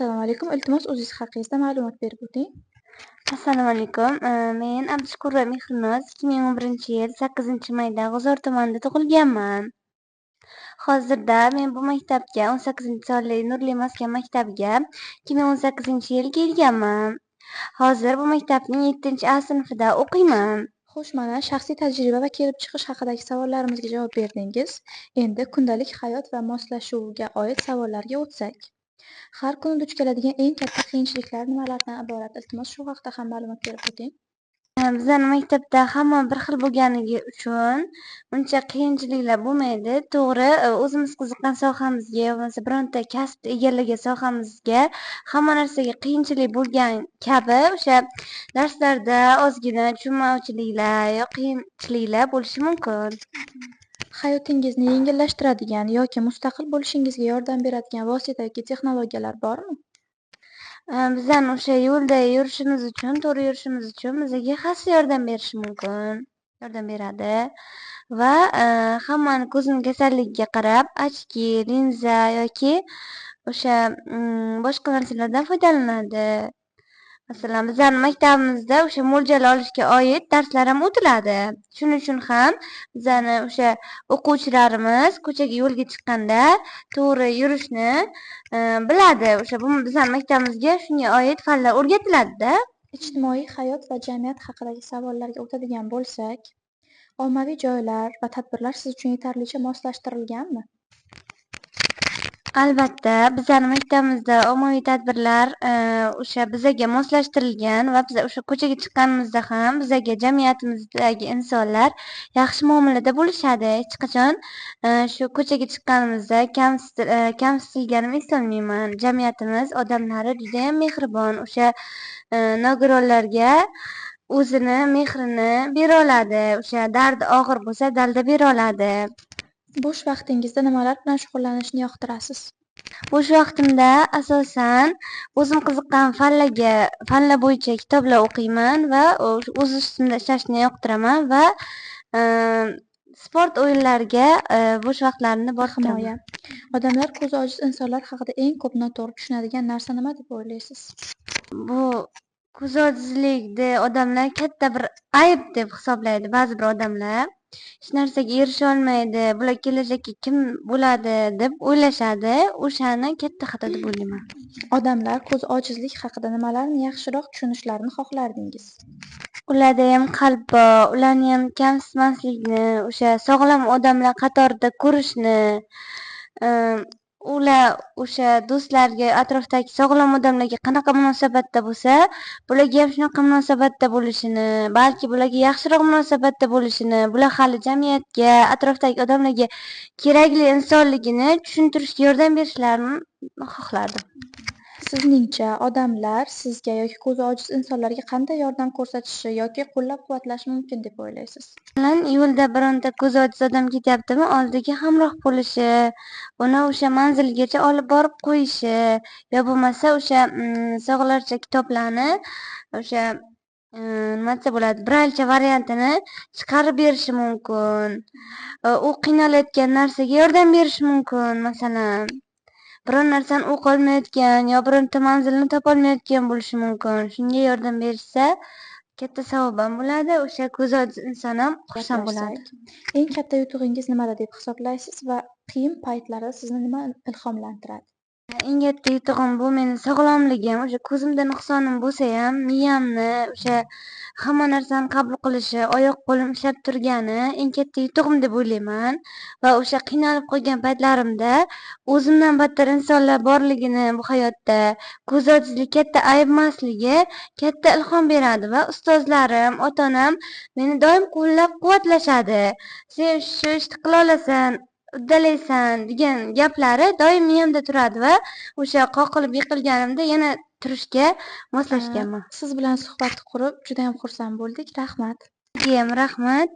Assalomu alaykum. Iltimos, o'zingiz haqingizda ma'lumot berib o'ting. Assalomu alaykum. Men Abdushukurova Mehrinoz, 2011-yil 8-mayda G'uzor tumanida tug'ilganman. Hozirda men bu maktabga, 18-sonli Nurli maskan maktabiga 2018-yil kelganman. Hozir bu maktabning 7-A sinfida o'qiyman. Xo'sh, mana shaxsiy tajriba va kelib chiqish haqidagi savollarimizga javob berdingiz. Endi kundalik hayot va moslashuvga oid savollarga o'tsak. Har kuni duch keladigan eng katta qiyinchiliklar nimalardan iborat? Iltimos, shu haqda ham ma'lumot berib o'ting. Bizani maktabda hamma bir xil bo'lganligi uchun uncha qiyinchiliklar bo'lmaydi. To'g'ri, o'zimiz qiziqqan sohamizga yo bo'lmasa bironta kasb egallagan sohamizga hamma narsaga qiyinchilik bo'lgan kabi, o'sha darslarda ozgina tushunmovchiliklar yo qiyinchiliklar bo'lishi mumkin. Hayotingizni yengillashtiradigan yoki mustaqil bo'lishingizga yordam beradigan vosita yoki texnologiyalar bormi? Bizani o'sha yo'lda yurishimiz uchun, to'g'ri yurishimiz uchun bizga hassa yordam berishi mumkin, yordam beradi va hammani ko'zini kasalligiga qarab очки, linza yoki o'sha boshqa narsalardan foydalanadi. Masalan, bizani maktabimizda o'sha mo'ljal olishga oid darslar ham o'tiladi. Shuning uchun ham bizani o'sha o'quvchilarimiz ko'chaga, yo'lga chiqqanda to'g'ri yurishni biladi. O'sha bu bizani maktabimizga shunga oid fanlar o'rgatiladida. Ijtimoiy hayot va jamiyat haqidagi savollarga o'tadigan bo'lsak, ommaviy joylar va tadbirlar siz uchun yetarlicha moslashtirilganmi? Albatta, bizani maktabimizda ommaviy tadbirlar o'sha bizaga moslashtirilgan va biza o'sha ko'chaga chiqqanimizda ham bizaga jamiyatimizdagi insonlar yaxshi muomalada bo'lishadi. Hech qachon shu ko'chaga chiqqanimizda kamsitilganimni eslolmayman. Jamiyatimiz odamlari judayam mehribon, o'sha nogironlarga o'zini mehrini bera oladi. O'sha dardi og'ir bo'lsa, dalda bera oladi. Bo'sh vaqtingizda nimalar bilan shug'ullanishni yoqtirasiz? Bo'sh vaqtimda asosan o'zim qiziqqan fanlar bo'yicha kitoblar o'qiyman va o'z ustimda ishlashni yoqtiraman va sport o'yinlariga bo'sh vaqtlarimni borib. Himoya. Odamlar ko'zi ojiz insonlar haqida eng ko'p noto'g'ri tushunadigan narsa nima deb o'ylaysiz? Bu ko'zi ojizlikni odamlar katta bir ayb deb hisoblaydi ba'zi bir odamlar. Hech narsaga erisholmaydi, bular kelajakka kim bo'ladi deb o'ylashadi. O'shani katta xato deb o'ylayman. Odamlar ko'zi ojizlik haqida nimalarni yaxshiroq tushunishlarini xohlardingiz? Ulardayam qalb bor, ularniyam kamsitmaslikni, o'sha sog'lom odamlar qatorida ko'rishni, ular o'sha do'stlarga, atrofdagi sog'lom odamlarga qanaqa munosabatda bo'lsa, bularga ham shunaqa munosabatda bo'lishini, balki bularga yaxshiroq munosabatda bo'lishini, bular hali jamiyatga, atrofdagi odamlarga kerakli insonligini tushuntirishga yordam berishlarini xohlardim. Sizningcha, odamlar sizga yoki ko'zi ojiz insonlarga qanday yordam ko'rsatishi yoki qo'llab-quvvatlashi mumkin deb o'ylaysiz? Masalan, yo'lda bironta ko'zi ojiz odam ketyaptimi, oldiga hamroh bo'lishi, uni o'sha manzilgacha olib borib qo'yishi yo bo'lmasa o'sha sog'larcha kitoblarni o'sha nima desa bo'ladi, braylcha variantini chiqarib berishi mumkin. U qiynalayotgan narsaga yordam berishi mumkin, masalan. Biron narsani o'qolmayotgan yo bironta manzilni topolmayotgan bo'lishi mumkin. Shunga yordam berishsa, katta savob ham bo'ladi, o'sha ko'zi ojiz inson ham xursand bo'ladi. Eng katta yutug'ingiz nimada deb hisoblaysiz va qiyin paytlarda sizni nima ilhomlantiradi? Eng katta yutug'im bu meni sog'lomligim. O'sha ko'zimda nuqsonim bo'lsayam, miyamni o'sha hamma narsani qabul qilishi, oyoq qo'lim ishlab turgani eng katta yutug'im deb o'ylayman. Va o'sha qiynalib qolgan paytlarimda o'zimdan battar insonlar borligini bu hayotda, ko'z ojizlik katta ayb emasligi katta ilhom beradi va ustozlarim, ota-onam meni doim qo'llab-quvvatlashadi. "Sen shu ishni qila olasan, uddalaysan" degan gaplari doim miyamda turadi va o'sha qoqilib yiqilganimda yana turishga moslashganman. Siz bilan suhbat qurib judayam xursand bo'ldik. Rahmat. Sizgayam rahmat.